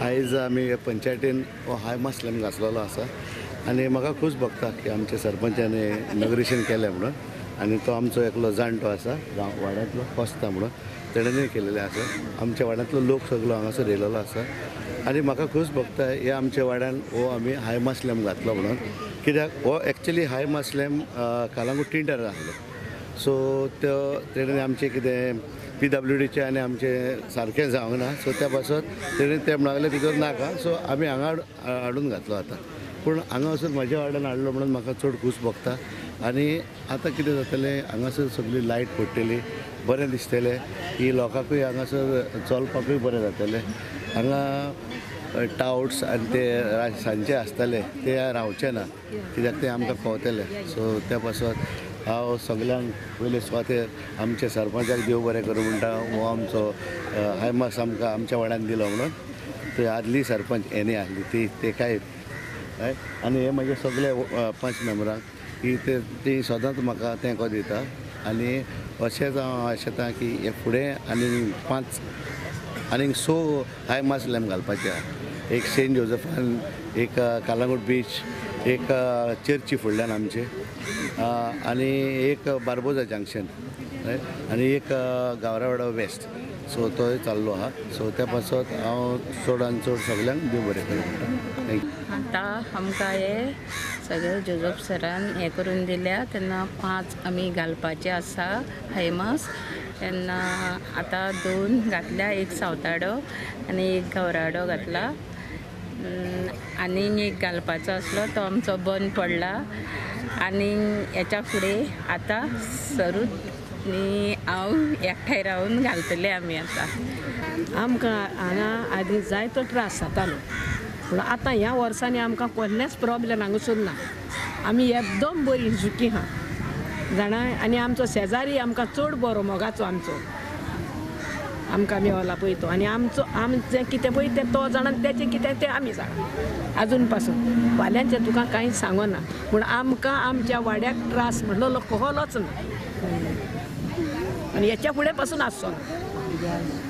आयज आमी पंचायतीन हो हायमास लॅम्प घातलेलो आसा आनी म्हाका खूब भोगता की आमच्या सरपंचान इनॉग्रेशन केलें म्हणून आनी तो आमचो एकलो जाणटो आसा वाड्यांतलो कोस्ता म्हणून तेणेनूय केलेलें आसा. आमच्या वाड्यांतलो लोक सगलो हांगासर येयलेलो आसा आनी म्हाका खूब भोगता हे आमच्या वाड्यान हो आमी हायमास लॅम्प घातलो म्हणून, कित्याक हो actually high mast lamp Calangute Tkinter आसलो. सो त्यो तेणेन आमचें कितें PWDचें आनी आमचें सारकें जावंक ना, सो त्या पासत तेणेन ते म्हणूंक लागले तितून नाका, सो आमी हांगा हाडून घातलो आतां. पूण हांगा वचून म्हज्या वाड्यान हाडलो म्हणून म्हाका चड खूश भोगता. आनी आतां कितें जातलें, हांगासर सगळी लायट पडटली, बरें दिसतलें की लोकांकूय हांगासर चलपाकूय बरें जातलें. हांगा टावट्स आनी ते सांजचे आसतले ते रावचे ना, कित्याक ते आमकां कळतले. सो त्या पासत हांव सगल्यांक पयले सुवातेर आमच्या सरपंचाक देव बरें करूं म्हणटा, हो आमचो हायमास आमकां आमच्या वाड्यान दिलो म्हणून. थंय आदली सरपंच एनी आसली ती तेकाय आनी हे म्हजे सगळे पंच मेंबरांक की ते सदांच म्हाका तेंको दिता. आनी अशेंच हांव आशेता की हे फुडें आनी 5 आनीक 6 हायमास लॅम्प घालपाचे आहा. एक सेंट जोजफान, एक कालांगूट बीच, एक चर्ची फुडल्यान आमचे, आनी एक बार्बोजा जंक्शन, आनी एक गावरावाडो वेस्ट. सो तोय चाललो आहा. सो त्या पासत हांव चडान चड सगल्यांक देव बरें करूं म्हणटा. Thank you. आतां आमकां हे सगळे जोजफ सरान हें करून दिल्या तेन्ना 5 आमी घालपाचे आसा हायमास. तेन्ना आतां 2 घातल्या, एक सावताडो आनी एक गावराडो घातला. आनी एक घालपाचो आसलो तो आमचो बंद पडला. आनी हेच्या फुडें आतां सरूच आनी हांव एकठांय रावन घालतले आमी. आतां आमकां हांगा आदी जायतो त्रास जातालो, पूण आतां ह्या वर्सांनी आमकां कसलेंच प्रोब्लेम हांगासर ना. आमी एकदम बरी सुखी आहा जाणा. आनी आमचो शेजारी आमकां चड बरो मोगाचो आमचो, आमकां मेवला पळय तो. आनी आमचो आमचें कितें पळय तें तो जाणा, तेचें कितें तें आमी जाणा. आजून पासून फाल्यांचें तुका कांय सांगना, पूण आमकां आमच्या वाड्याक त्रास म्हणलो कहलोच ना आनी हेच्या फुडें पासून आसचो ना.